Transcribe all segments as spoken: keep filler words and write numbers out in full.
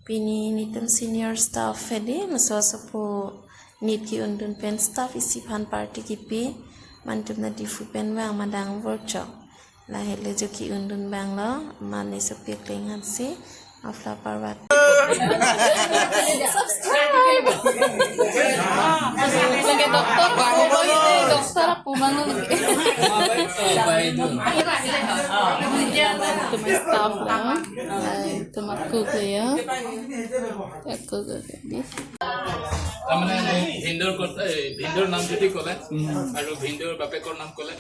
Pini netum senior staff hedi, laso asopo NEET ke-undun pen staff isi aphan party kipi, mantum na Diphu pen vang madang vorchok. Lahelo jo ke-undun abang lo, mane sopik lengan si, afla parvat. Subscribe. Lagi doktor, doktor apa abang lo lagi? Itu staff lang. Itu mat cook ya. Cook, cook, cook. তাৰমানে ভিনদেউৰ কথা, এই ভিনদেউৰ নাম যদি ক'লে আৰু ভিনদেউৰ বাপেকৰ নাম ক'লে,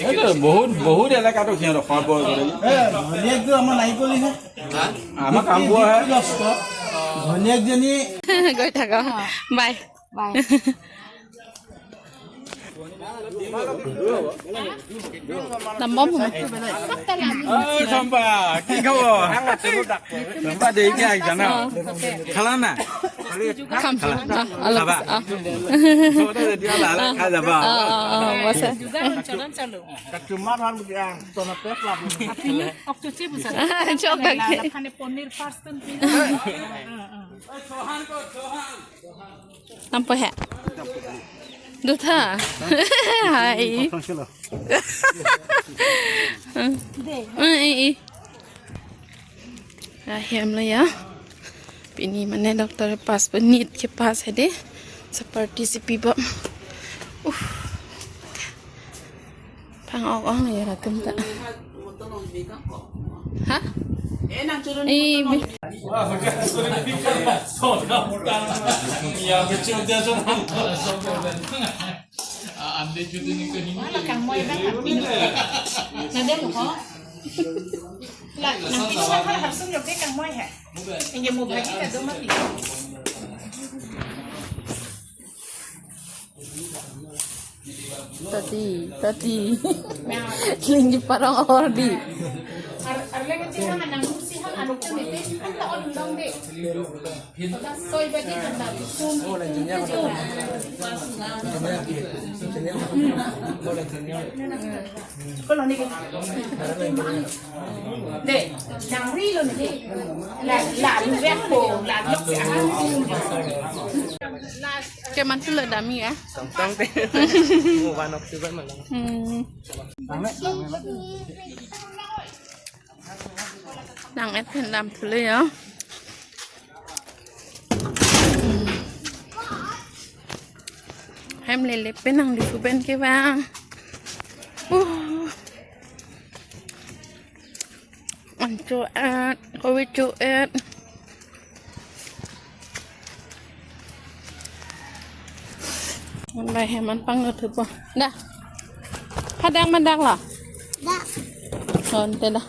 এইটো বহুত, বহুত এলেকাতো সিহঁতৰ খোৱা বোৱা কৰে। এ, ভনীয়েকটো আমাৰ নাৰিকলি হে। হা? আমাৰ কাম বোৱা হে। ভনীয়েকজনী গৈ থাকা। Bye. Bye. Nambom huma. Oi, Chompa, কি খবৰ? Chompa, দেৰিকে আহিছা ন? খালা না? খাম। খালা? আ, অলপ, খাবা? আ। ওচৰতে যেতিয়া লাহে লাহে খাই যাবা। আ, আ, আ, আ, বছে। Cuma kan dia, tona pes lah. Chok lagi. Ponnir first time. Nampo he? Dutha. Hai. Eh, eh, eh. Ahem lo ya. Pini mane doctor pass pen NEET ke pass hedi. Sa party si pibom. Uh. Phang-ok ong ya latum ta. Ha? Eh, bi- Wala kangmoi bang, happy. Nade mo ko? La, nang pinu kan har sum yok de kangmoi he. Inge mo bhagi ta do mati. Tati, tati. Linggi parong ordi. Ar, arle kecil kan nang si han anu tu ni te, kan ta on dong de. Soi bagi kan ta. Kalau ni. De, nang ri lo ni. La, la, lu vek po, la, lok si ahan. Ke man tu la dami ya? Tong tong te. Mo banok tu ba malang. Hmm. Nang-et pen dam thulo ya. Hem lele pen nang Diphu pen kevang. Uh. An cho-et, kove cho-et. An bai hem an pangno thupo. Da. Hadak madak lo? Da. Hon te da.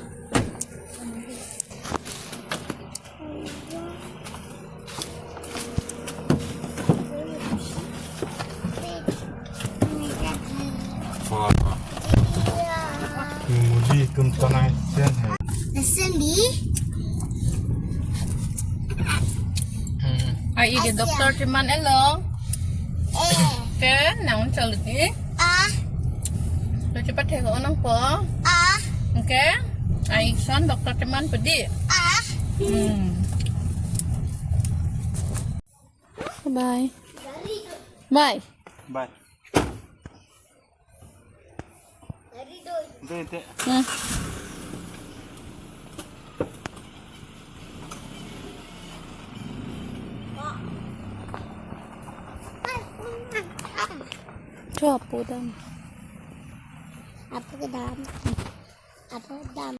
Muji tum tanai sen hai. Sen di. Hmm. Ai, ide doktor teman elo. Eh. Ke, nang chaliti. Ah. Lo cepat hego onang po. Ah. Oke. Ai, son doktor teman pedi. Ah. Hmm. Bye. Bye. Bye. Ente, ente. Hmm. Cho apo dam. Apo ke dam. Apo dam.